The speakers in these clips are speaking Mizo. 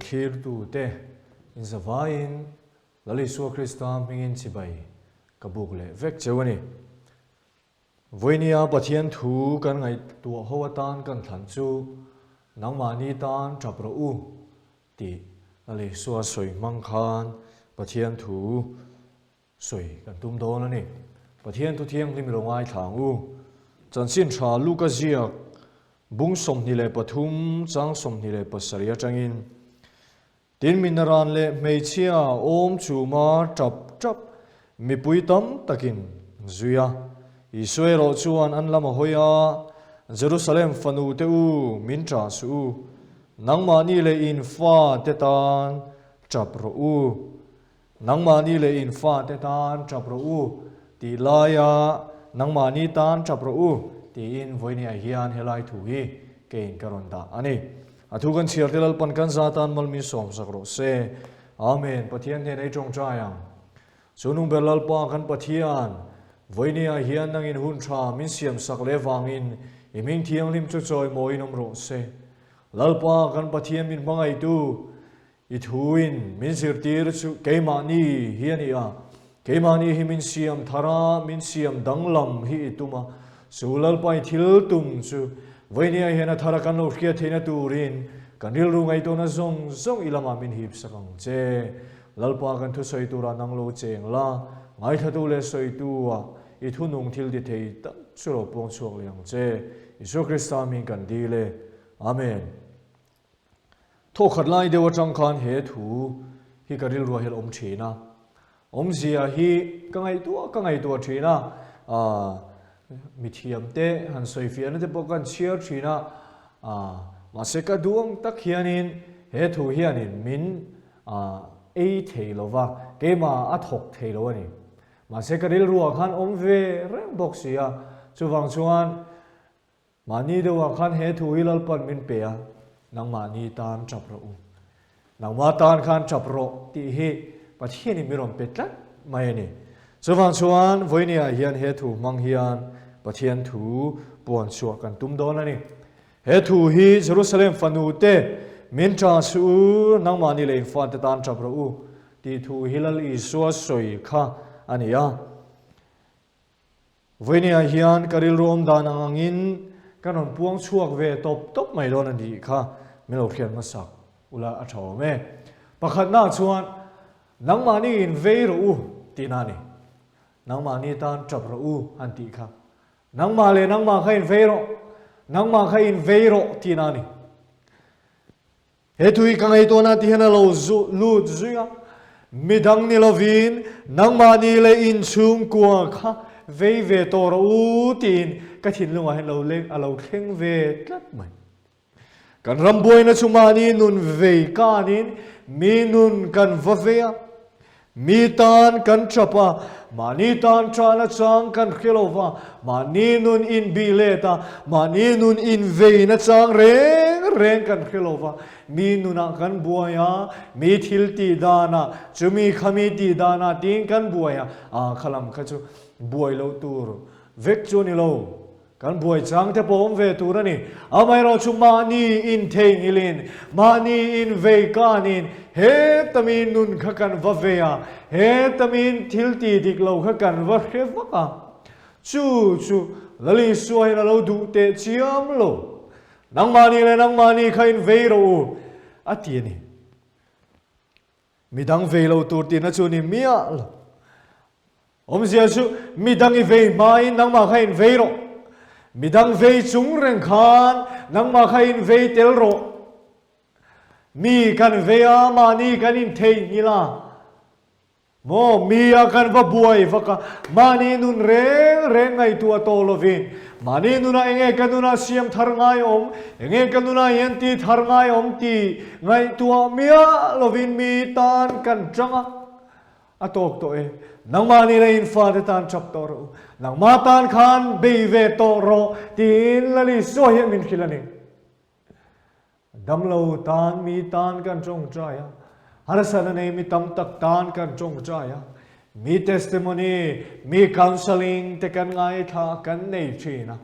thlirtute inzavaiin Lal Isua Krista hmingin chibai ka buk leh vek cheu a ni. Vawinia Pathian thu kan ngaihtuah ho atan kan thlan chu nangmahni tan tap rawh u tih Lal Isua sawi hmang khan Pathian thu Sawi kan tum dawn a ni. Pathian thu thianghlim i lo ngaithla ang u. Chanchin tha Luka ziak bung 23 chang 27 atangin, Tin minaran leh hmeichhia awm chuma tap tap mipui tam takin an zui a. Isua erawh chuan an lam a hawi a, Jerusalem fanu te u, min ṭah suh u. Nangmahni leh in fate tan ṭap rawh u. Nangmahni leh in fate tan ṭap rawh u tih laia nangmahni tan ṭap rawh u tiin vawinia hian helai thu hi keiin ka rawn dah a ni. A thu kan chhiar te Lalpan kan za tan mal min sawmsak rawh se. Amen. Pathian hnena i ṭawngṭai ang. Chu nung ber Lalpa kan Pathian, vawinia hian nangin hun ṭha min siamsak leh vangin i hming thianghlim chu chawimawiin awm rawh se. Lalpa kan Pathian min hmangaihtu, I thuin min zirtir chu keimahni hi a ni a, keimahni hi min siam thar a, min siam danglam hi i tum a. Chu Lalpa i thil tum chu vawinia hian a thar a kan lo hriat theihna turin kan rilru ngaihtuahna zawng zawng i lamah min hip sak ang che. Lalpa kan thusawi turah nang lo cheng la, ngaithlatu leh sawitu-ah i thunung thil ti thei tak chu lo puang chhuak leh ang che. Isua Krista hming kan dil e. Amen. Thawkhat lai deuh atang khan he thu hi ka rilruah hian awm thin a, awmzia hi ka ngaihtuah ka ngaihtuah thin a, aah mithiam te han sawi fiahna te pawh ka han chhiar thin a, aah mahse ka duh ang tak hianin he thu hianin min aah ei thei lo va, keimah a thawk thei lo a ni. Mahse ka rilruah khan awm ve reng bawk si a, chuvang chuan Mahni deuhah khan he thu hi Lalpan min pe a, nangmahni tan tap rawh u. Nangmah tan khan tap rawh tih hi Pathianin min rawn pe tlat mai a ni. Chuvang chuan vawinia hian he thu hmang hian Pathian thu puan chhuah kan tum dawn a ni. He thu hi Jerusalem fanu te min ṭah suh u, nangmahni leh in fate tan tap rawh u tih thu hi Lal Isua sawi kha a ni a. Vawinia hian ka rilru awm dan ang angin kan rawn puang chhuak ve tawp tawp mai dawn a nih kha min lo hriat hmasak ula a tha awm e. Pakhatna chuan nangmahni in vei rawh u tihna a ni. Nangmahni tan tap rawh u han tih kha. Nangmah leh nangmah kha in vei rawh, nangmah kha in vei rawh tihna a ni. He thu hi ka ngaihtuahna ti hian a lo zu lut zui a, midang ni lovin nangmahni leh inchhungkua kha vei ve tawh rawh u tiin ka thinlungah hian lo leng a lo thleng ve tlat mai. Kan ram buaina chu mahni nun vei kanin mi nun kan va vei a, Mi tan kan tap a, mahni tan tana chang kan hre lo va, mahni nun inbih let a, mahni nun inveina chang reng reng kan hre lo va, mi nunah kan buai a, mi thil tih danah, chumi khami tih danah tiin kan buai a, aa khalam kha chu buai loh tur vek chu a ni lo. Kan buai chang te pawh awm ve tur a ni. Amaherawh chu mahni intheihnghilhin, mahni inveikanin heta mi nun kha kan va ve a, heta mi thil tih dik lo kha kan va hre vak a. Chu chu Lal Isua hian a lo duh teh chiam lo. Nangmahni leh nangmahni kha invei rawh u, a ti a ni. Midang vei lo tur tihna chu ni miah lo. Awmzia chu midang i vei hmain nangmah kha in vei rawh. Midang vei chung reng khan nangmah kha in vei tel rawh. Mi kan vei a, mahni kan intheihnghilh a. Maw, mi a kan va buai vak a, mahni nun reng reng ngaihtuah tawh lovin, mahni nunah enge ka nunah siam thar ngai awm, enge ka nunah hian ti thar ngai awm tih ngaihtuah miah lovin mi tan kan tang a. A tawk tawh e. Nangmahni leh in fate tan tap tawh rawh u. Nangmah tan khan bei ve tawh rawh tiin Lal Isua hian min hrilh a ni. Damlo tan mi tan kan tawngtai a, harsatna nei mi tam tak tan kan tawngtai a, mi testimony, mi counselling te kan ngaithla kan nei thin a.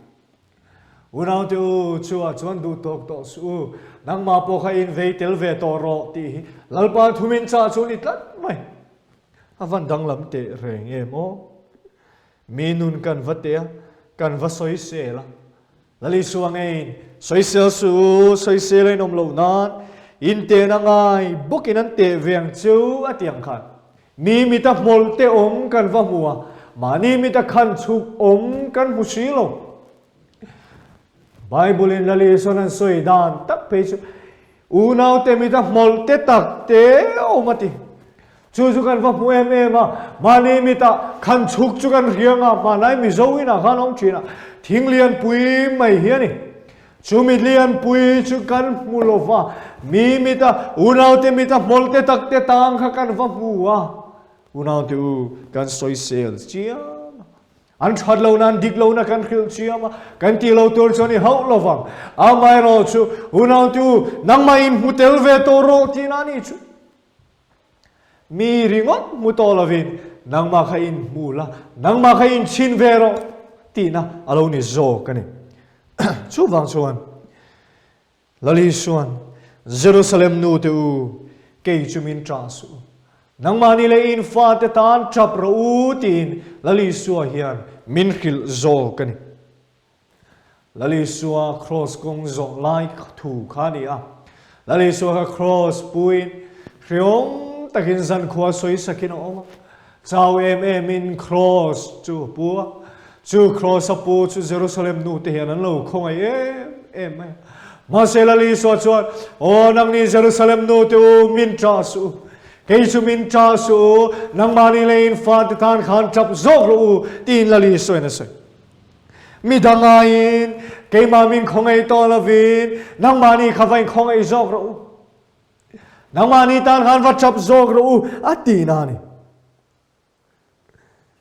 Unaute u, chua chuan duh tawk tawh suh u, nangmah pawh kha in vei tel ve tawh rawh tih hi Lalpa thumin chah chu a ni tlat mai. A van danglam teh reng em aw? Mi nun kan va teh a, kan va sawisel a. Lal Isua ngeiin, Sawisel suh u, sawisel a inawm loh nan, in tehna ngai bawkin an teh ve ang cheu a ti ang khan. Mi mita hmawlh te awm kan va hmu a, mahni mita khan chhuk awm kan hmu si lo. Bible in Lal Isuan an sawi dan tak phei chu unaute mita hmawlh te tak te awm a ti. Chu chu kan va hmu em em a, mahni mita khan chhuk chu kan hriang a, hmanlai Mizo inah khan awm thin a, thing lianpui mai hi a ni. Chu mi lianpui chu kan hmu lo va, mi mita unaute mita hmawlh te tak te tang kha kan va hmu a, unaute u kan sawisel chiam a. An that lohna, an dik lohna kan hrilh chiam a, kan tih lo tur chu a ni hauh lo vang. Amaherawh chu, unaute u, nangmah in hmu tel ve tawh rawh tihna a ni chu. Mi ringawt hmu tawh lovin nangmah kha in hmu la, nangmah kha in chhin ve rawh tihna a lo ni zawk a ni. Chuvang chuan Lal Isuan, Jerusalem nute u, kei chu min ṭah suh u. Nangmahni leh in fate tan ṭap rawh u tiin Lal Isua hian min hrilh zawk a ni. Lal Isua kraws kawng zawh lai thu kha a ni a. Lal Isua kha kraws puiin hreawm takin zankhua sawisakin a awm a. Chau em emin kraws chu a pu a. Chu kraws a pu chu Jerusalem nute hian an lo khawngaih em em mai a. Mahse Lal Isua chuan, Aw nangni Jerusalem nute u, min ṭah suh u. Kei chu min ṭah suh u, nangmahni leh in fate tan khan ṭap zawk rawh u, tiin Lal Isuain a sawi. Mi dang aiin keimah min khawngaih tawh lovin nangmahni kha va inkhawngaih zawk rawh u. Nangmahni tan khan va ṭap zawk rawh u a ti na a ni.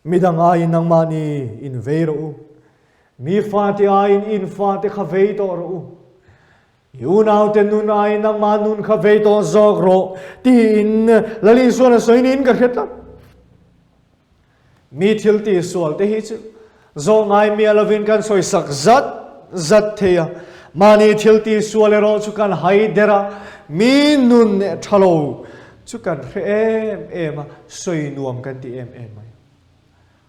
Mi dang aiin nangmahni in vei rawh u. Mi fate aiin in fate kha vei tawh rawh u. I unaute nun aiin nangmah nun kha vei tawh zawk rawh tiin Lal Isuan a sawi niin ka hre tlat. Mi thil tih sual te hi chu zawh ngai miah lovin kan sawi sak zat zat thei a, mahni thil tih sual erawh chu kan hai der a, mi nun tha lo chu kan hre em em a, sawi nuam kan ti em em mai.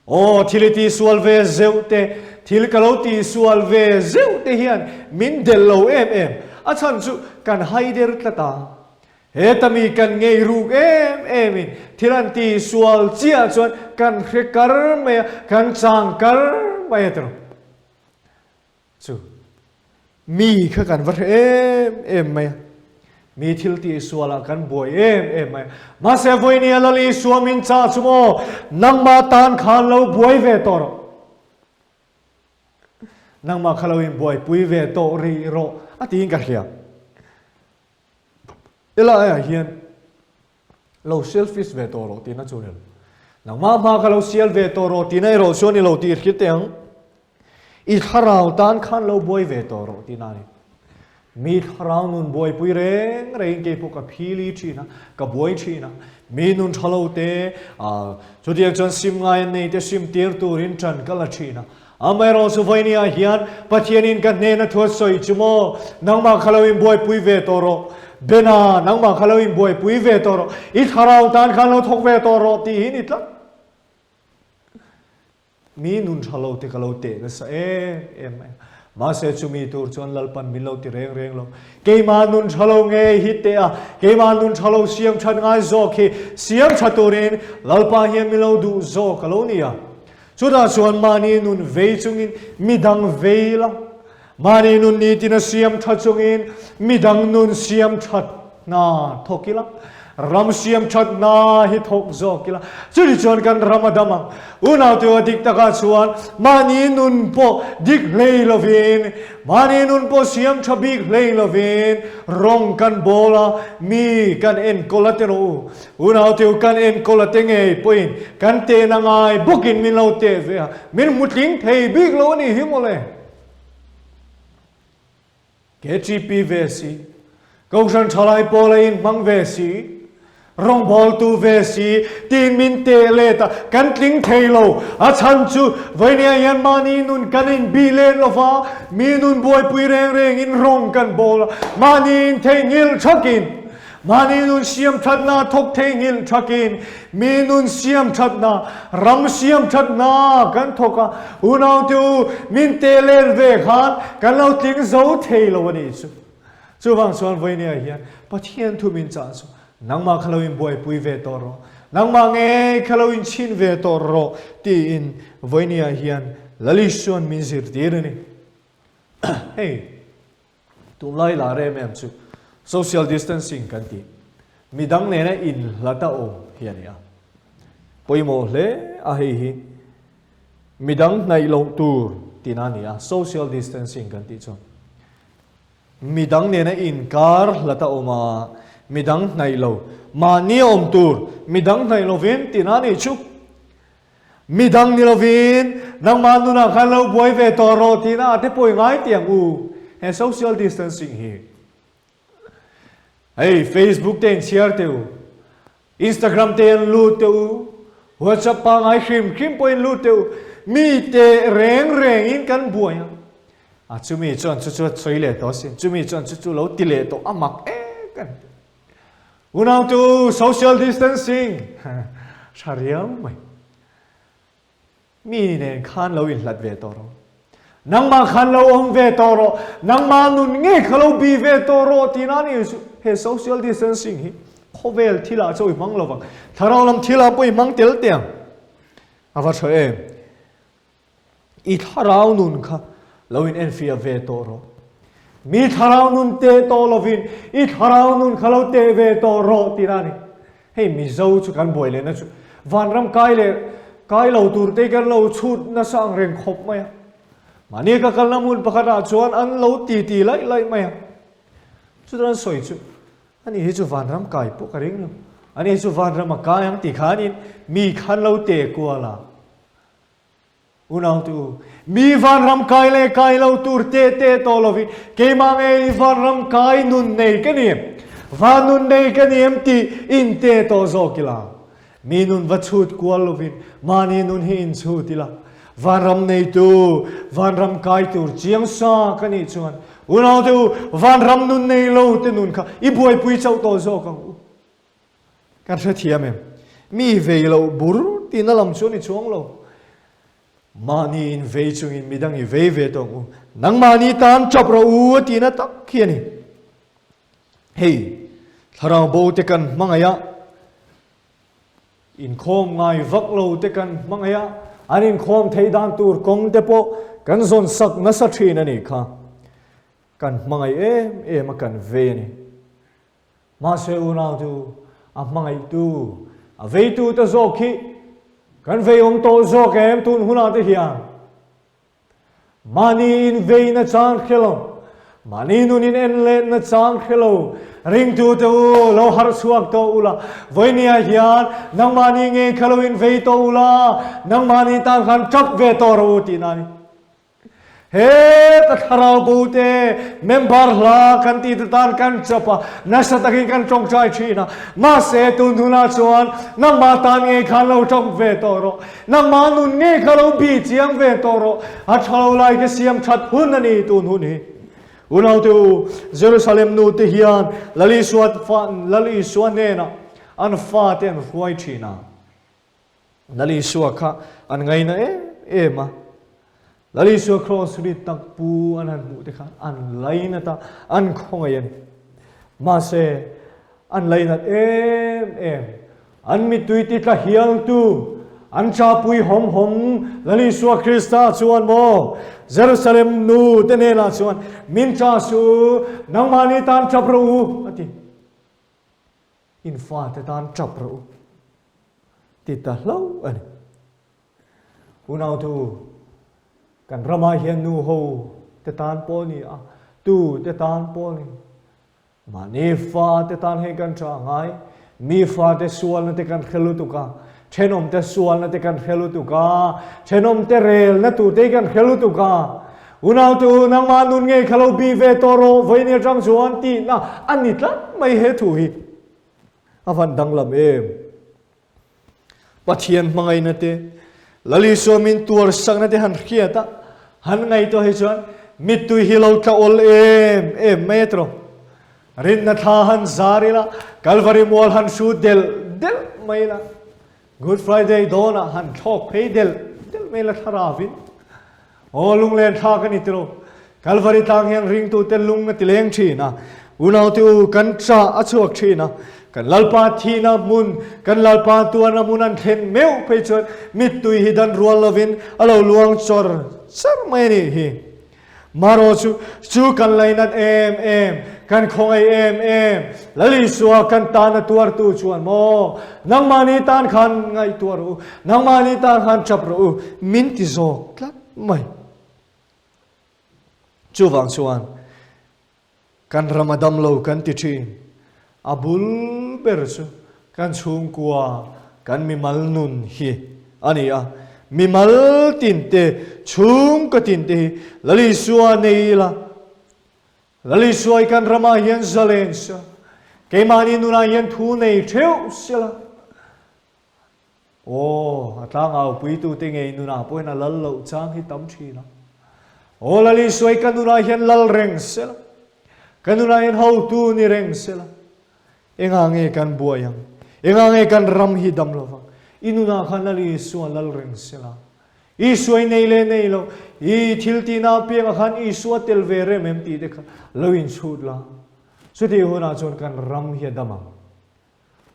Aw, thil i tih sual ve zeuh te, thil ka lo tih sual ve zeuh te hian min delh lo em em, a chhan chu kan hai der tlat a. Heta mi kan ngei ruk em em in thil an ti sual chiah chuan kan hre kar mai a, kan chang kar mai a tiraw. Chu mi kha kan va hre em em mai a, mi thil ti sual ah kan buai em em mai a. Mahse vawinia Lal Isua min chah chu maw, nangmah tan khan lo buai ve tawh rawh. Nangmah kha lo inbuaipui ve tawh rih rawh a tiin ka hria. Helai ah hian lo selfish ve tawh rawh tihna chu a ni lo. Nangmah hma kha lo sial ve tawh rawh tihna erawh chu a ni lo tih hria teh ang. I thlarau tan khan lo buai ve tawh rawh tihna a ni. Mi thlarau nun buaipui reng rengin kei pawh ka phili thin a, ka buai thin a. Mi nun tha lo te, chutiang chuan sim ngai an nei te sim tir turin tan ka la thin a. Amaherawh chu vawinia hian Pathianin ka hnena thu a sawi chu maw, nangmah kha lo inbuaipui ve tawh rawh. Bena, nangmah kha lo inbuaipui ve tawh rawh. I thlarau tan khan lo thawk ve tawh rawh tih hi ni tlat. Mi nun tha lo te ka lo teh nasa em em mai a. Mahse chumi tur chuan Lalpan min lo ti reng reng lo. Keimah nun tha lo ngei hi teh a, keimah nun tha lo siam that ngai zawk hi siam tha turin Lalpa hian min lo duh zawk a lo ni a. Chutah chuan mahni nun vei chungin midang vei la, mahni nun nitin a siam tha chungin midang nun siam that hna thawk ila, ram siam that hna hi thawk zawk ila, chutichuan chuan kan ram a dam ang. Unaute a dik takah chuan mahni nun pawh dik hlei lovin, mahni nun pawh siam tha bik hlei lovin rawng kan bawl a, mi kan enkawl a ti rawh u. Unaute kan enkawl a te ngei pawhin kan tehna ngai bawkin min lo teh ve a, min hmu tling thei bik lo a nih hi mawle. KTP ve si, Kohhran Thalai Pawl a inhmang ve si, Rawngbawltu ve si tiin min teh let a, kan tling thei lo. A chhan chu vawinia hian mahni nun kan inbih let lo va, mi nun buaipui reng rengin rawng kan bawl a, mahni intheihnghilh thakin, mahni nun siam thatna thawk theihnghilh thakin, mi nun siam thatna, ram siam thatna kan thawk a, unaute u, min teh let ve khan kan lo tling zo thei lo a nih chu. Chuvang chuan vawinia hian Pathian thu min chah chu nangmah kha lo inbuaipui ve tawh rawh, nangmah ngei kha lo inchhin ve tawh rawh tiin vawinia hian Lal Isua'n min zirtir a ni. Hei, tunlai lar em em chu social distancing kan tih, midang nena inhlat a awm hi a ni a. Pawimawh hle a hei hi midang hnaih loh tur tihna a ni a, social distancing kan tih chuan. Midang nena inkar hlat a awm a, midang hnaih lo. Mahni a awm tur, midang hnaih lovin tihna a nih chu. Midang ni lovin nangmah nunah khan lo buai ve tawh rawh tihna a te pawi ngai tih ang u. He social distancing hi. Hei Facebook te inchhiar teh u. Instagram te an lut teh u. WhatsApp pangai hrim hrim pawhin lut teh u. Mi te reng rengin kan buai a. A chumi chuan chu chu a sawi leh tawh asin. Chumi chuan chu chu lo ti leh tawh a mak ek a ni. Unau chu social distancing tha riau mai. Mi nen khan lo inhlat ve tawh rawh. Nangmah khan lo awm ve tawh rawh. Nangmah nun ngei kha lo bi ve tawh rawh tih nan i he social distancing hi khawvel thilah chaw i hmang lo vang. Thlarau lam thilah pawh i hmang tel teh ang. A va tha em? I thlarau nun kha lo in enfiah ve tawh rawh. Mi thlarau nun teh tawh lovin i thlarau nun kha lo teh ve tawh rawh tih na a ni. Hei Mizo chu kan buai lehna chu vanram kai leh kai lo tur te kan lo chhut nasa ang reng khawp mai a. Mahni ka kalna hmun pakhatah chuan an lo ti ti laih laih mai a. Chutan an sawi chu ani hi chu vanram kai pawh ka ring lo. Ani hi chu vanram a kai ang ti khanin mi khan lo teh kual a. Unautu, mi vanram kai leh kai lo tur teh teh tawh lovin keimah ngei vanram kai nun nei ka ni em? Van nun nei ka ni em tih in teh tawh zawk ila. Mi nun va chhut kual lovin mahni nun hi in chhut ila. Vanram neitu, vanram kai tur chiang sa ka nih chuan unaute u, vanram nun nei lo te nun kha i buaipui chauh tawh zawk ang u. Kan hrethiam em? Mi vei loh bur tihna lam chu a ni chuang lo. Mahni in vei chungin midang i vei ve tawh ang u. Nangmahni tan tap rawh u a tihna tak hi a ni. Hei, thlarau bo te kan hmangaih a, inkhawm ngai vak lo te kan hmangaih a, an inkhawm theih dan tur kawng te pawh kan zawn sak nasa thin a nih kha. Kan hmangaih em em a kan vei a ni. Mahse unau chu a hmangaihtu, a veitu te zawk hi kan vei awm tawh zawk em tun hunah te hian? Mahni in vei na chang hre lo, mahni nun in en let na chang hre lo, ringtu te u lo harh chhuak tawh ula, vawinia hian nangmahni ngei kha lo in vei tawh ula, nangmahni tan khan tap ve tawh rawh u tihna a ni. He ka thlarau bo te member hla kan tih te tan kan chap a, nasa takin kan tawngtai thin a. Mahse tun hunah chuan nangmah tan ngei khan lo tawng ve tawh rawh. Nangmah nun ngei kha lo bih chiang ve tawh rawh. A tha lo lai ka siam that hun a ni tun hun hi. Unaute u, Jerusalem nu te hian Lal Isua Lal Isua hnenah an fate an hruai thin a. Lal Isua kha an ngaina em em a. Lal Isua kraws rit tak pu an han hmuh te khan an lainat a, an khawngaih a ni. Mahse, an lainat em em, an mittui ti tla hialtu, an chapui hawm hawm Lal Isua Krista chuan maw Jerusalem nu te hnenah chuan, Min cha su, nangmahni tan tap rawh u, a ti. In fate tan tap rawh u ti ta hlauh a ni. Unautu, kan ramah hian nu ho te tan pawh a ni a, tu te tan pawh a ni. Mahni fate tan hei kan tha ngai, mi fate sualna te kan hre lutuk a, thenawmte sualna te kan hre lutuk a, thenawmte relna turte hi kan hre lutuk a. Unaute u, nangmah nun ngei kha lo bi ve tawh rawh, vawiin atang chuan tihna a ni tlat mai he thu hi. A van danglam em? Pathian hmangaihna te, Lal Isua min tuarsakna te han hriat a, han ngaihtuah hi chuan mittui hi lo tla awl em em mai a tiraw. Rinna thla han zar ila, Kalvari mual han hru delh delh mai ila, Good Friday dawnah han thlawk phei delh delh mai ila thlaravin. Aw lunglen thlak a ni tiraw. Kalvari tlang hian ringtute lung a ti leng thin a, unaute u kan chah a chhuak thin a, kan Lalpa thihna hmun, kan Lalpa tuarna hmun an thlen meuh phei chuan mittui hi dan rual lovin a lo luang chawr char mai a nih hi. Marawh chu chu kan lainat em em, kan khawngaih em em, Lal Isua kan tana tuartu chuan maw nangmahni tan khan ngaihtuah rawh u, nangmahni tan khan tap rawh u min ti zawk tlat mai. Chuvang chuan kan ram a dam lo kan ti thin. A bul ber chu kan chhungkua, kan mimal nun hi a ni a. Mimal tinte, chhungkaw tinte hi Lal Isua nei ila, Lal Isua i kan ramah hian zalen sela, keimahni nunah hian thu nei theuh sela, Aw, a tlangau puitute ngei nunah pawhin a lal loh chang hi tam thin a. Aw Lal Isua i ka nunah hian lal reng sela, ka nunah hian hotu ni reng sela, engah nge kan buai ang? Engah nge kan ram hi dam lo vang? I nunah khan Lal Isua lal reng sela, Isua i nei leh nei lo, i thil tihna apiangah khan Isua tel ve rem em tih te kha lo inchhut la. Chutih hunah chuan kan ram hi a dam ang.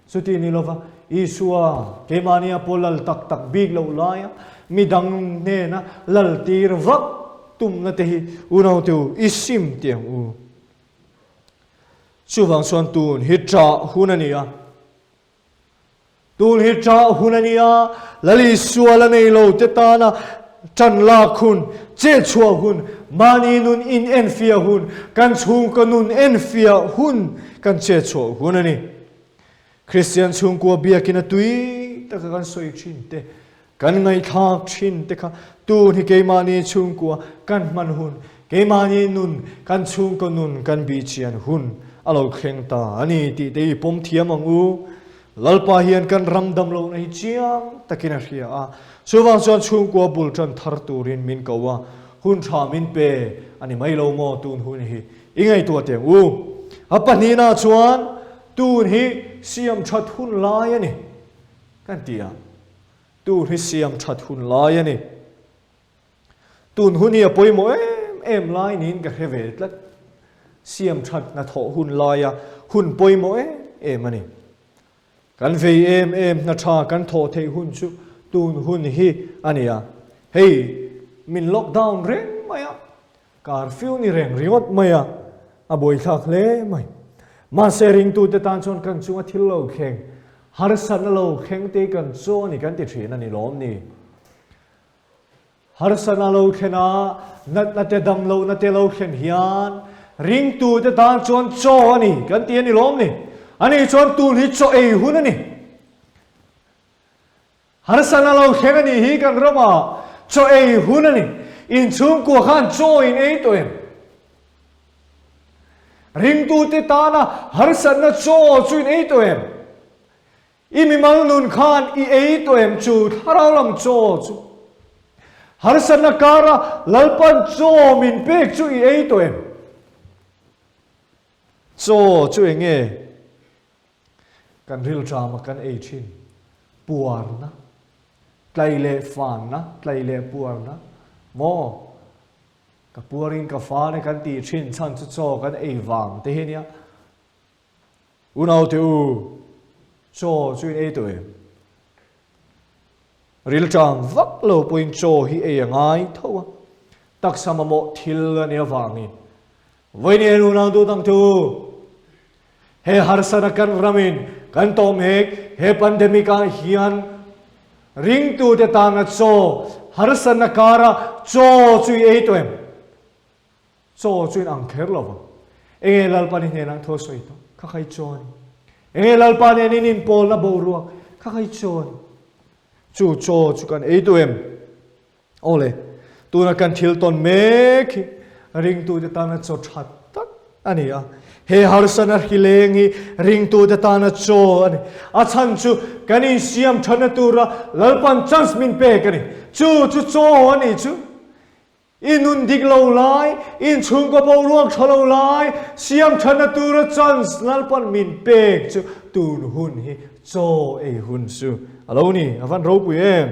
Chuti ni lova, Isua keimahnia pawh lal tak tak bik loh laia midang hnena lal tir vak tumna te hi unaute u i sim tih ang u. Chuvang chuan tun hi ṭah hun a ni a. Tun hi ṭah hun a ni a, Lal Isua la nei lo te tana ṭan lak hun, chetchhuah hun, mahni nun in enfiah hun, kan chhungkaw nun enfiah hun, kan chetchhuah hun a ni. Kristian chhungkua biakin a tui taka kan sawi thin te, kan ngaihthlak thin te kha tun hi keimahni chhungkua kan hman hun, keimahni nun, kan chhungkaw nun kan bihchian hun a lo thleng ta a ni tih te i pawm thiam ang u. Lalpa hian kan ram dam lohna hi chiang takin a hria a, chuvang chuan chhungkua bul tan thar turin min ko a, hun tha min pe a ni mai lo maw tun hun hi i ngaihtuah teh ang u. A pahnihna chuan tun hi siam that hun lai a ni kan ti a, tun hi siam that hun lai a ni. Tun hun hi a pawimawh em em lai niin ka hre ve tlat. Siam that hnathawh hun laia hun pawimawh em em a ni. Kan vei em em hna tha kan thawh theih hun chu tun hun hi a ni a. Hei min lockdown reng mai a, curfew ni reng ringawt mai a, a buaithlak hle mai. Mahse ringtute tan chuan kan chunga thil lo thleng, harsatna lo thleng te kan chaw a ni kan ti thin a ni lawm ni. Harsatna lo thlen a, natna te dam lohna te lo thlen hian ringtute tan chuan chaw a ni kan ti a ni lawm ni. Ani chuan tun hi chaw ei hun a ni. Harsatna lo thleng a nih hi kan ramah chaw ei hun a ni. Inchhungkua khan chaw in ei tawh em? Ringtute tana harsatna chaw chu in ei tawh em? I mimal nun khan i ei tawh em chu thlarau lam chaw chu? Harsatna kara Lalpan chaw min pek chu i ei tawh em? Chaw chu eng nge? Kan rilṭama kan ei ṭhin puarna, tlai leh fanna, tlai leh puarna maw? Ka puarin ka fan e kan tih ṭhin chhan chu chaw kan ei vang te hi nia. Unaute u, chaw chu in ei tawh em? Rilṭam vak lo pawhin chaw hi ei a ngai tho a, taksa mamawh thil a nih avangin. Vawiin unau duh dang te u, he harsatna kan ramin kan tawh mek, he pandemic ah hian ringtute tana chaw, harsatna kara chaw chu i ei tawh em? Chaw chu in ang kher lo vang. Enge Lalpa ni hnenah thu a sawi tawh? Kha khai chaw a ni. Enge Lalpa nen in inpawlna boruak? Kha khai chaw a ni. Chu chaw chu kan ei duh em? Aw le, tuna kan thil tawn mek hi ringtute tana chaw tha tak a ni a. He harsatna hrileng hi ringtute tana chaw a ni. A chhan chu kan insiam thatna tura Lalpan chance min pek a ni. Chu chu chaw a nih chu. I nun dik lo lai, in chhungkaw boruak tha lo lai, siam thatna tura chance Lalpan min pek chu tun hun hi chaw ei hun chu a lo ni. A van ropui em?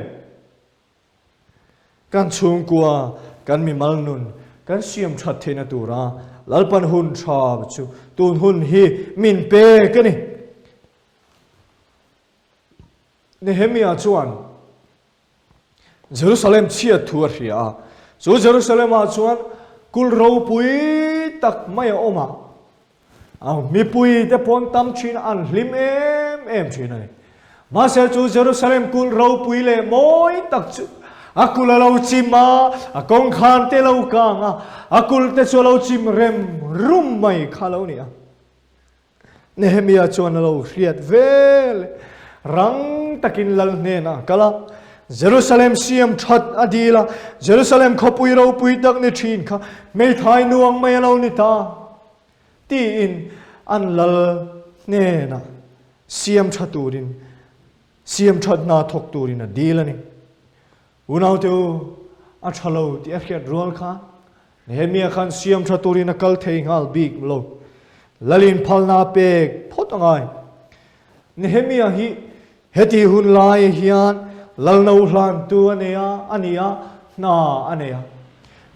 Kan chhungkua, kan mimal nun kan siam that theihna tura Lalpan hun tha chu tun hun hi min pek a ni. Nehemia chuan Jerusalem chhiat thu a hria a, chu Jerusalem-ah chuan kulh ropui tak mai a awm a, a mipuite pawn tam thin an hlim em em thin a ni. Mahse chu Jerusalem kulh ropui leh mawi tak chu a kulh a lo chim a, a kawngkhar te lo kang a, a kulh te chu a lo chim rem rum mai kha lo ni a. Nehemia chuan a lo hriat vel rang takin lal hnenah a kal a, Jerusalem siam that a dil a, Jerusalem khawpui ropui tak ni thin kha hmeithai nuang mai a lo ni ta, tiin an lal hnenah siam tha turin, siam that hna thawk turin a dil a ni. Unaute u, a tha lo tih a hriat rual khan Nehemia khan siam tha turin a kal thei nghal bik lo. Lalin phalna a pek phawt a ngai. Nehemia hi heti hun lai hian Lalno hlantu a nei a, a ni a, hna a nei a.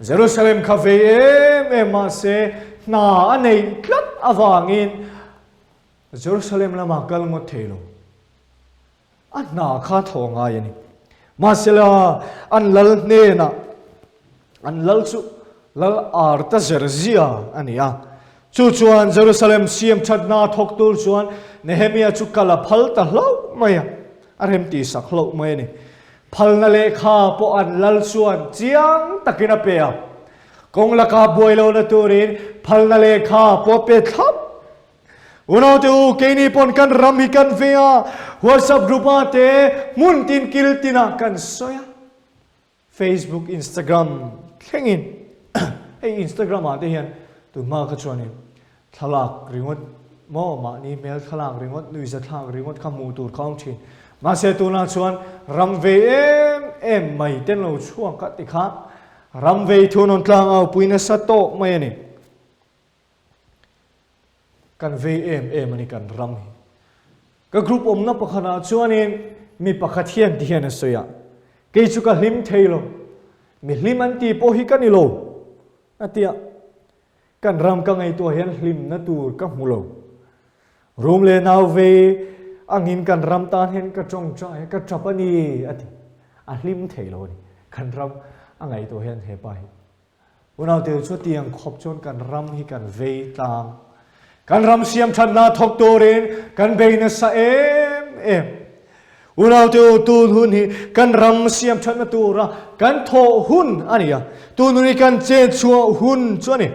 Jerusalem kha vei em em mahse hna a neih tlat avangin Jerusalem lamah kal ngawt thei lo. A hna kha thaw ngai a ni. Mahsela, an lal hnenah an lal chu Lal Artazerzia a ni a. Chu chuan Jerusalem siam thatna thawk tur chuan Nehemia chu kal a phal ta hlauh mai a, a remtihsak hlauh mai a ni. Phalna lehkha pawh an lal chuan chiang takin a pe a. Kawng laka buai lohna turin phalna lehkha pawh a pe thlap. Unaute u, keini pawn kan ram hi kan ve a, WhatsApp group ah te hmun tin kil tin ah kan sawi a, Facebook, Instagram thlengin hei Instagram ah te hian tunhma kha chuanin thlalak ringawt maw mahni hmel thlalak ringawt nuihza thlak ringawt kha hmuh tur kha awm thin. Mahse tunah chuan ram ve em em mai ten lo chhuak a tikha ram vei thu nawn tlang au pui nasa tawh mai a ni. Kan vei em em a ni kan ram hi. Ka group awmna pakhatah chuanin mi pakhat hian ti hian a sawi a, kei chu ka hlim thei lo, mi hlim an tih pawh hi ka ni lo a ti a, kan ram ka ngaihtuah hian hlimna tur ka hmu lo. Rum leh nau vei angin kan ram tan hian ka tawngtai a, ka tap a ni a ti. A hlim thei lo a ni kan ram a ngaihtuah hian hepa hi. Unaute chutiang khawp chuan kan ram hi kan vei tlang. Kan ram siam thatna thawk turin kan bei nasa em em. Unaute u, tun hun hi kan ram siam thatna tura kan thawh hun a ni a, tun hun hi kan chet chhuah hun chu a ni.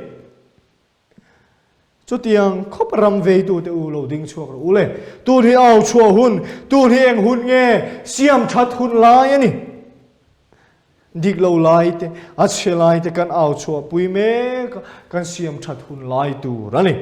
Chutiang khawp ram veitute u lo ding chhuak rawh u le. Tun hi au chhuah hun, tun hi eng hun nge siam that hun lai a ni. Dik lo lai te, a chhe lai te kan au chhuah pui mek a, kan siam that hun lai tur a ni.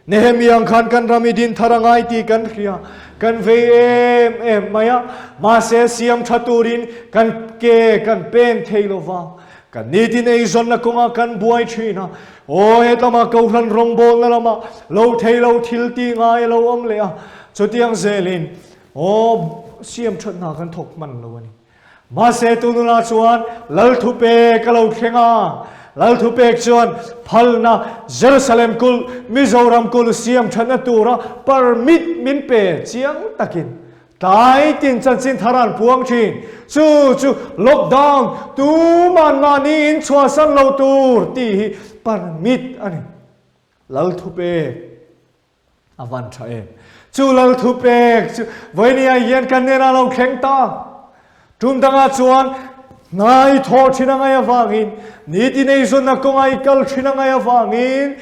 Nehemiah ang khan kan ram i din thar a ngai tih kan hria, kan vei em em mai a, mahse siam tha turin kan ke kan pen thei lo va, kan nitin eizawnna kawngah kan buai thin a, Aw hetlama Kohhran rawngbawlna lama lo thei lo thil ti ngai a lo awm leh a, chutiang zelin aw siam that hna kan thawk hman lo a ni. Mahse tununah chuan Lal thupek a lo thleng a, Lal thupek chuan phalna Jerusalem kulh, Mizoram kulh siam thatna tura permit min pe chiang takin Tlai tin chanchin thar an puang thin. Chu chu lockdown tuman mahni in chhuahsan lo tur tih hi permit a ni. Lal thupek a van tha em. Chu lal thupek chu vawinia hian kan nena lo thleng ta. Tum dangah chuan hnai thawh thin a ngaih avangin, nitin eizawnna kawnga i kal thin a ngaih avangin,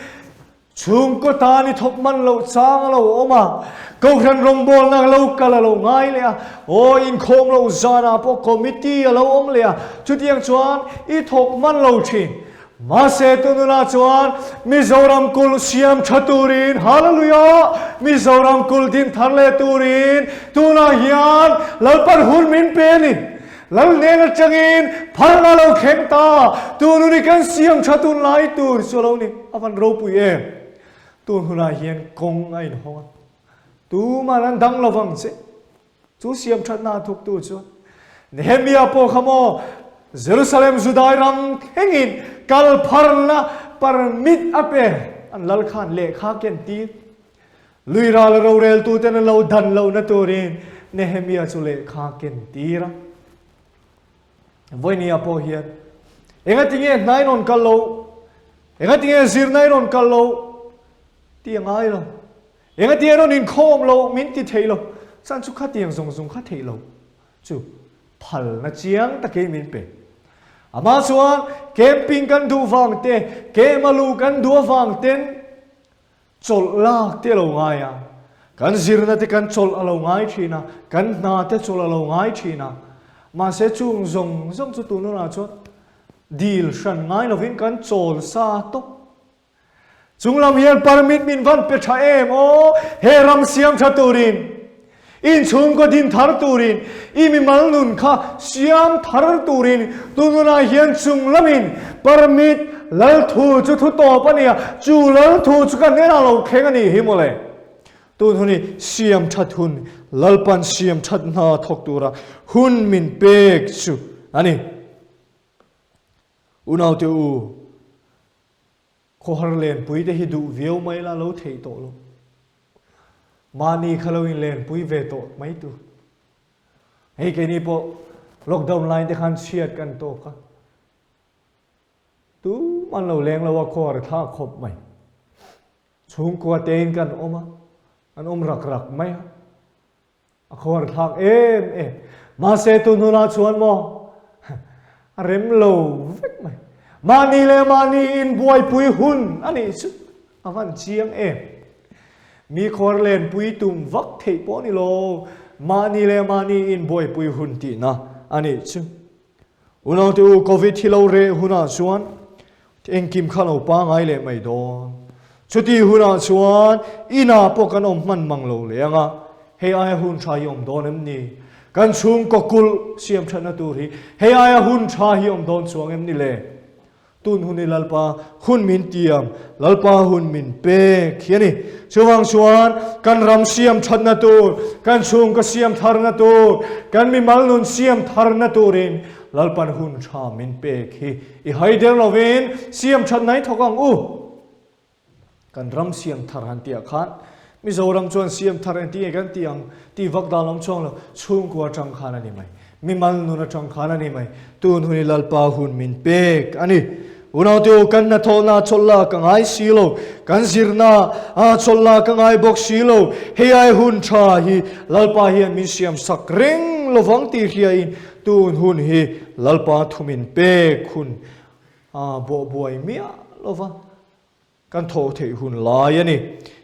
Chhungkaw tan i thawk man loh chang a lo awm a, Kohhran rawngbawlna lo kal a lo ngai leh a, aw inkhawm loh zanah pawh committee a lo awm leh a, chutiang chuan i thawk man lo thin. Mahse tununah chuan Mizoram kulh siam tha turin, Hallelujah! Mizoram kulh din thar leh turin tunah hian Lalpan hun min pe a ni. Lal hnen atangin phalna lo thleng ta, tunun i kan siam tha tun lai tur chu a lo ni. A van ropui em! Tun hunah hian kawng a inhawng a, tuman an dang lovang che. Chu siam thatna a thawktu chuan Nehemia pawh kha maw Jerusalem Judai ram thlengin kal pharna permit a pe. An lal khan lehkha ken tir. Lui ral roreltuten an lo dan lohna turin Nehemia chu lehkha ken tir a. Vawinia pawh hian engatinge hna in rawn kal lo, engatinge zirna in rawn kal lo tih a ngai lo. Engati a rawn inkhawm lo min ti thei lo, chuan chu khatiang zawng zawng kha theih lo chu phalna chiang takin min pe. Amah chuan camping kan duh vang te, kema luh kan duh avang ten chawlh lak te a lo ngai a, kan zirna te kan chawlh a lo ngai thin a, kan hna te chawlh a lo ngai thin a, mahse chung zawng zawng chu tununah chuan dil hran ngai lovin kan chawl sa tawp. Chunglam hian permit min van pe tha em aw, he ram siam tha turin, inchhungkaw din thar turin, i mimal nun kha siam thar turin tununah hian chunglamin permit lal thu chu thu tawp a nia, chu lal thu chu kan enah lo thleng a nih hi mawle. Tun hun hi siam that hun, Lalpan siam that hna thawk tura hun min pek chu a ni. Unaute u. Khawhar lenpui te hi duh viau mai la lo theih tawh lo. Mahni kha lo in lenpui ve tawh mai tur. Hei keini pawh lockdown line te khan chhiat kan tawk a. Tum an lo leng lo a khawhar thlak khawp mai. Chhungkua tein kan awm a, an awm rak rak mai a. A khuar thlak em em. Mahse tun hunah chuan maw a rem lo vek mai. Mahni leh mahni inbuaipui hun a nih chu a van chiang em. Mi khuar lenpui tum vak theih pawh ni lo, mahni leh mahni inbuaipui hun tihna a nih chu. Unaute u, Covid hi lo reh hunah chuan engkim kha lo pangai leh mai dawn. Chuti hunah chuan inah pawh kan awm hman mang lo leh ang a, hei aia hun tha hi awm dawn em ni? Kan chhungkaw kulh siam thatna tur hi hei aia hun tha hi awm dawn chuang em ni le? Tun hun hi Lalpa hun min tiam, Lalpa hun min pek hi a ni. Chuvang chuan kan ram siam thatna tur, kan chhungkaw siam tharna tur, kan mimal nun siam tharna turin Lalpan hun tha min pek hi i hai der lovin siam that nai thawk ang u. Kan ram siam thar han tih ah khan Mizoram chuan siam thar engtin nge kan tih ang tih vak dan awm chuang lo, chhungkua atang khan a ni mai, mimal nun atang khan a ni mai, tun hun i Lalpa hun min pek a ni. Unaute u, kan hnathawhna ah chawlh la ka ngai si lo, kan zirna ah chawlh la ka ngai bawk si lo, hei ai hun tha hi Lalpa hian min siam sak reng lovang tih hriain tun hun hi Lalpa thu min pek hun a bawhbuai miah lova. Kan thawh theih hun lai a ni.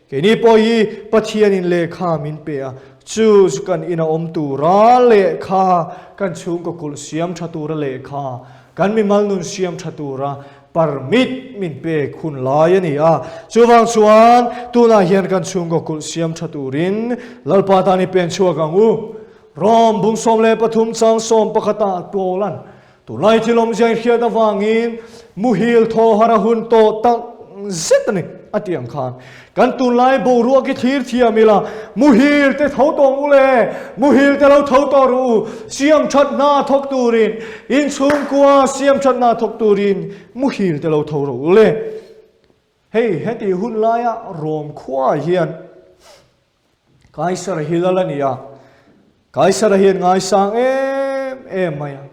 Keini pawh hi Pathianin lehkha min pe a, chu chu kan ina awm tura lehkha, kan chhungkaw kulh siam tha tura lehkha, kan mimal nun siam tha tura permit min pek hun lai a ni a. Chuvang chuan tunah hian kan chhungkaw kulh siam tha turin Lalpa tan i pen chhuak ang u. Rom bung 13 chang sawm pakhatah Paula'n Tunlai thil awmzia in hriat avangin muhil thaw har a hun tawh tak zet a ni, a ti ang khan. Kan tunlai boruak hi thlir thiam ila, muhil te tho tawh ang u le, muhil te lo tho tawh rawh u, siam that hna thawk turin, inchhungkua siam that hna thawk turin muhil te lo tho rawh u le. Hei heti hun laia Rom khuaah hian Kaisara hi lal a ni a, Kaisara hian ngaisang em em mai a.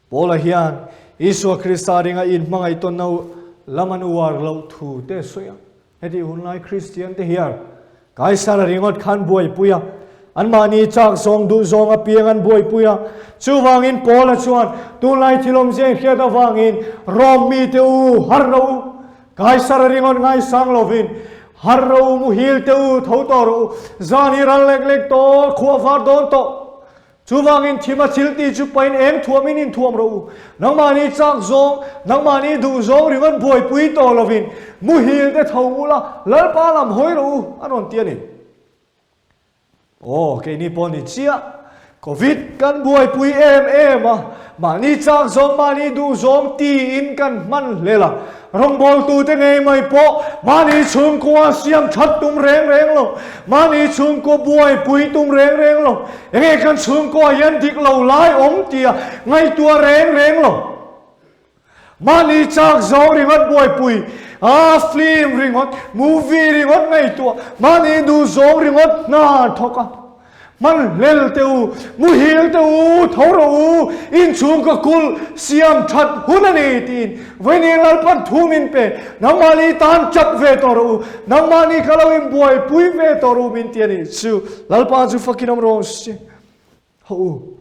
Paula hian Isua Krista ringa inhmangaih tawnna lam an uar loh thu te a sawi a. Heti hunlai Kristian te hian Kaisara ringawt khan buaipui a, anmahni chak zawng duh zawng apiang an buaipui a. Chuvangin Paula chuan tunlai thil awmzia inhriat avangin Rom mite u har rawh u, Kaisara ringawt ngaisang lovin, Har rawh u, muhil teh u, tho tawh rawh u, zan hi ral lek lek tawh, khua var dawn tawh. Chuvangin thima thil tih chu pain eng thuamin inthuam rawh u. Nangmahni chak zawng, nangmahni duh zawng ringawt buaipui tawh lovin muhil te tho ula, Lalpa lam hawi rawh u, a rawn ti a ni. Aw, keini pawh ni chiah. Covid kan buaipui em em a, mahni chak zawng, mahni duh zawng tiin kan hman hlel a. Rawngbawltute ngei mai pawh mahni chhungkua siam that tum reng reng lo, mahni chhungkua buaipui tum reng reng lo, enge kan chhungkua hian dik lo lai awm tia ngaihtuah reng reng lo. Mahni chak zawng ringawt buaipui a, film ringawt, movie ringawt ngaihtuah, mahni duh zawng ringawt hna thawk a. Hman hlel teh u, muhil teh u, tho rawh u, inchhung ka kulh siam that hun a ni tiin vawiin Lalpan thu min pe, nangmahni tan chat ve tawh rawh u, nangmahni ka lo inbuaipui ve tawh rawh u min ti a ni. Chu Lalpa chu fakin awm rawh se. Haw u,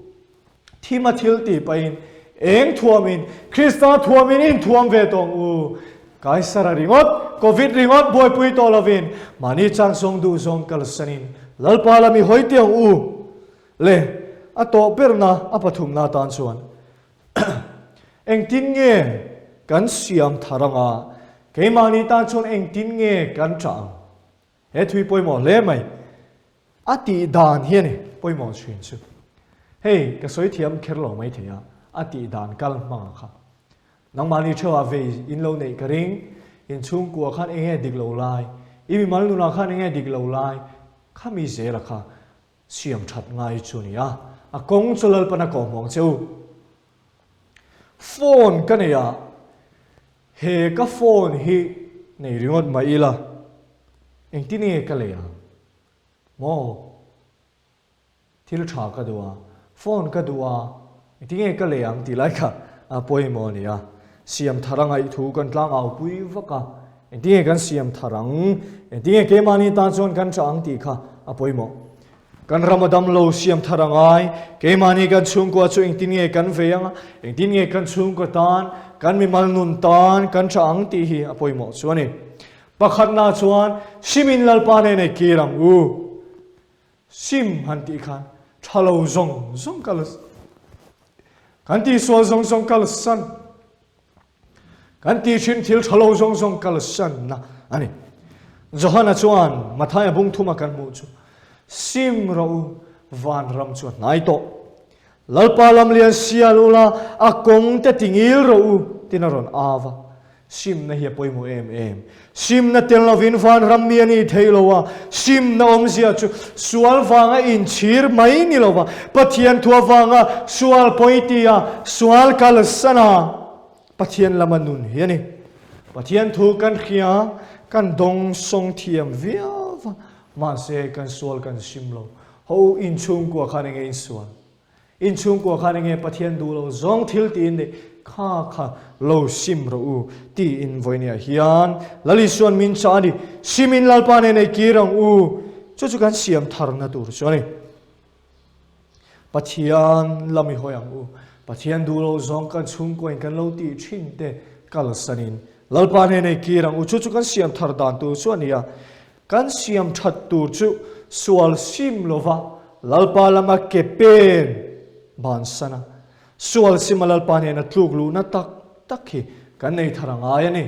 thima thil tih pahin eng thuamin, Krista thuamin inthuam ve tawh ang u. Kaisara ringawt, Covid ringawt buaipui tawh lovin mahni changzawng duhzawng kalsanin Lalpa lam i hawi teh ang u. Le, a tawh berna a pathumna atan chuan engtin nge kan siam thar anga, keimahni tan chuan engtin nge kan ṭah ang? He thui pawimawh hle mai. A tih dan hi a ni pawimawh thin chu. Hei, ka sawi thiam kher lo mai thei a, a tih dan kal hmang kha. Nangmahni theuhah vei in lo neih ka ring, in chhungkua khan eng nge dik lo lai, i mimal nunah khan eng nge dik lo lai, khami zela kha siam that ngai chu a ni a, a kawng chu Lalpan a kawhhmuh ang che u. Phone ka nei a, he ka phone hi nei ringawt mai ila, engtin nge ka lei ang? Maw? Thil tha ka duh a, phone ka duh a, engtinge ka lei ang tih lai kha a pawimawh a ni a. Siam thar a ngaih thu kan tlang au pui vak a, engtinge kan siam thar ang, engtinge keimahni tan chuan kan tha ang tih kha a pawimawh. Kan ram a dam lo siam thar a ngai, keimahni kan chhungkua chu engtinge kan vei ang a, engtinge kan chhungkua tan, kan mimal nun tan kan tha ang tih hi a pawimawh chu a ni. Pakhatna chuan Simin Lalpa nen ei kir ang u. Sim han tih khan tha lo zawng zawng kal kan tihsual zawng zawng kalsan kan tih thin thil tha lo zawng zawng kalsanna a ni. Johana chuan Mathaia bung thuma kan hmuh chu Sim rawh u, vanram chu a hnai tawh. Lalpa lamlian sial ula, a kawng te tingil rawh u, tin a rawn au a. Simna hi a pawimawh em em. Simna tel lovin vanram mi a nih theih lo a, simna awmzia chu sual vanga inchhir mai ni lova, Pathian thu avanga sual pawi tia sual kalsan a, Pathian lama nun hi a ni. Pathian thu kan hria, kan dawngsawng thiam viau va, mahse kan sual kan sim lo. Ho inchhungkua khan enge insual? Inchhungkua khan enge Pathian duh lo zawng thil tiin neih kha kha lo sim rawh u tiin vawinia hian Lal Isuan min chah a ni. Simin Lalpa nen ei kir ang u. Chu chu kan siam tharna tur chu a ni. Pathian lam i hawi ang u. Pathian duh lo zawng kan chhungkuain kan lo tih thin te kalsanin Lalpa nen ei kir ang u. Chu chu kan siam thar dan tur chu a ni a. Kan siam that tur chu sual sim lova Lalpa lama ke pen bansan a, sual sima Lalpa hnena tluk luhna tak tak hi kan nei thar a ngai a ni.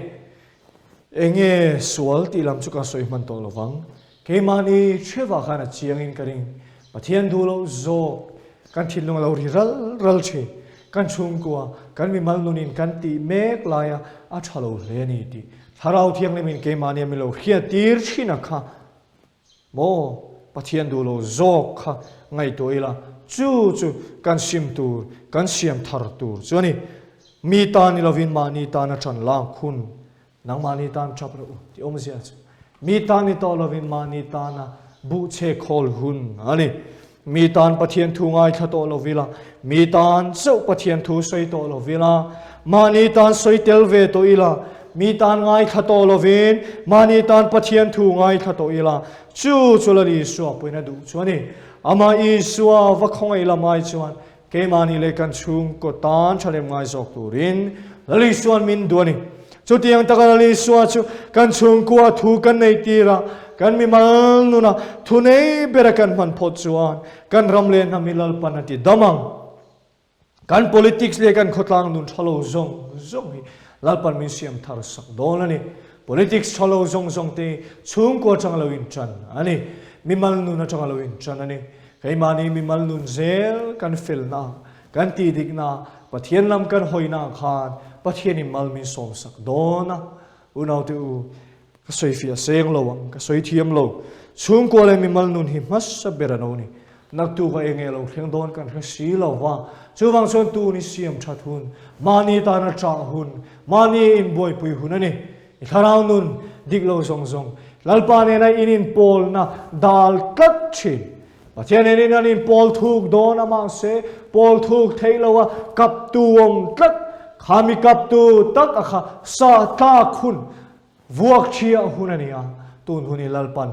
Enge sual tih lam chu ka sawi hman tawh lovang. Keimahni hrevah khan a chiangin ka ring. Pathian duh loh zawk kan thinlung a lo ri ral ral thin. Kan chhungkua, kan mimal nunin kan tih mek laia a tha lo hle a ni tih Thlarau Thianghlimin keimahni a min lo hriattir thin a kha maw Pathian duh lo zawk kha ngaihtuah ila chu chu kan sim tur, kan siam thar tur chu a ni. Mi tan ni lovin mahni tana tan lak hun Nangmahni tan tap rawh u tih awmzia chu mi tan ni tawh lovin mahni tana buhchhe khawl hun a ni. Mi tan Pathian thu ngaithla tawh lo vila, mi tan chauh Pathian thu sawi tawh lo vila, mahni tan sawi tel ve tawh ila, mi tan ngaithla tawh lovin mahni tan Pathian thu ngaithla tawh ila, chu chu Lal Isua pawhin a duh chu a ni. Amah Isua va khawngaih lam ai chuan Keimahni leh kan chhungkaw tan thalem ngai zawk turin Lal Isua'n min duh a ni. Chutiang taka Lal Isua chu kan chhungkua thu kan neih tir a. Kan mimal nuna thunei bera kan hman phawt chuan kan ram leh hnam hi Lalpan a ti dam ang. Kan politics leh kan khawtlang nun tha lo zawng zawng hi Lalpan min siam thar sak dawn a ni. Politics tha lo zawng zawng te hi chhungkua atanga lo intan a ni. Mimal nun atanga lo intan a ni. Keimahni mimal nun zel kan felna, kan tihdikna, Pathian lam kan hawina khan Pathianin mal min sawm sak dawn a. Unaute u, ka sawi fiah seng lo ang, ka sawi thiam lo. Chhungkua leh mimal nun hi hmasa ber an lo ni. Naktuk a enge lo thleng dawn kan hre si lo va, chuvang chuan tun i siam that hun, mahni tana chah hun, mahni inbuaipui hun a ni. I thlarau nun dik lo zawng zawng Lalpa nena in inpawlna dal tlat thin. Pathian nen an inpawl thuk dawn a mahse pawl thuk theih lo a kaptu awm tlat. Kha mi kaptu tak a kha sa tlak hun vuak thiah hun a ni a, tun hun i Lalpan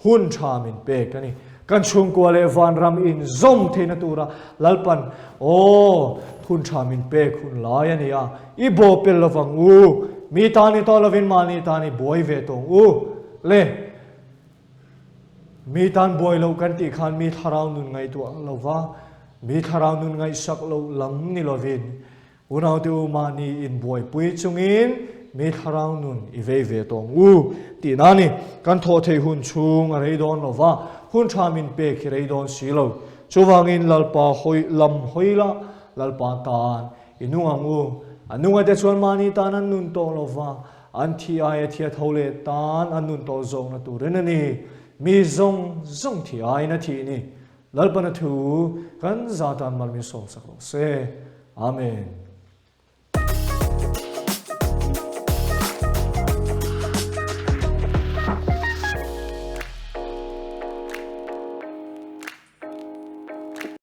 Hun tha min pek a ni. Kan chhungkua leh vanram inzawm theihna tura Lalpan aw hun tha min pek hun lai a ni a, i baw pel lovang u, mi tan ni tawh lovin mahni tan i buai ve tawng u le. Mi tan buai loh kan tih khan mi thlarau nun ngaihtuah lova, mi thlarau nun ngaihsak loh lam ni lovin Unaute u mahni inbuaipui chungin mi thlarau nun i vei ve tawng u tihna a ni. Kan thawh theih hun chhung a rei dawn lo va, hun tha min pek hi rei dawn si lo. Chuvangin Lalpa hawi lam hawi la, Lalpa tan i nung ang u. A nungate chuan mahni tan an nun tawh lo va, an thi aia thia tho leh tan an nun tawh zawkna turin a ni. Mi zawng zawng thi aiin a thih ni. Lalpana thu kan za tan mal min sawmsak rawh se. Amen.